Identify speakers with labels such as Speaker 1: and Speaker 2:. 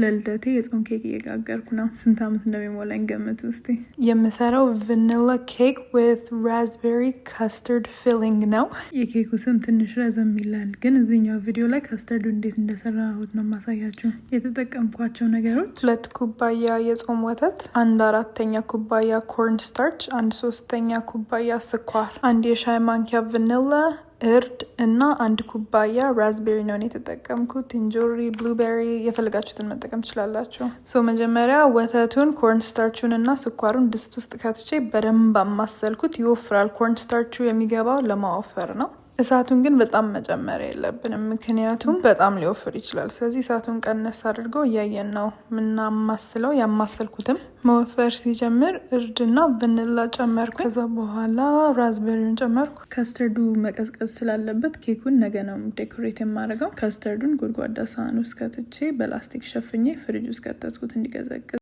Speaker 1: ለልደቴ የጾም ኬክ እየጋገርኩ ነው። ስንት ዓመት እንደሚሞላኝ ገምቱ እስቲ። የምሰራው vanilla cake with raspberry custard filling ነው። የኬኩ ስም ትንሽ ረዘም ይላል፣ ግን እዚህኛው ቪዲዮ ላይ custard ኡ እንዴት እንደሰራሁት ነው ማሳያችሁ። የተጠቀምኳቸው ነገሮች 2 ኩባያ የጾም ወተት፣ 1/4 ኩባያ corn starch፣ 1/3 ኩባያ ስኳር፣ 1 የሻይ ማንኪያ ቫኒላ፣ እርድ እና 1 ኩባያ raspberry ነው የተጠቀምኩት። እንጆሪ፣ blueberry የፈለጋችሁትን መጠቀም ትችላላችሁ። So መጀመሪያ ወተቱን፣ corn starch ኡን እና ስኳሩን ድስት ውስጥ ከትቼ በደንብ አማሰልኩት። ይወፍራል። Corn starch ኡ የሚገባው ለማወፈር ነው። እሳቱን ግን በጣም መጨመር የለብንም፣ ምክንያቱም በጣም ሊወፍር ይችላል። ስለዚህ እሳቱን ቀነስ አድርገው እያየን ነው ምናማስለው። ያማሰልኩትም መወፈር ሲጀምር እርድና ቫኒላ ጨመርኩ። ከዛ በኋላ raspberry ውን ጨመርኩ። Custard ኡ መቀዝቀዝ ስላለበት ኬኩን ነገ ነው decorate የማደርገው። Custard ኡን ጎድጓዳ ሳህን ውስጥ ከትቼ በላስቲክ ሸፍኜ ፍሪጅ ውስጥ ከተትኩት እንዲቀዘቅዝ።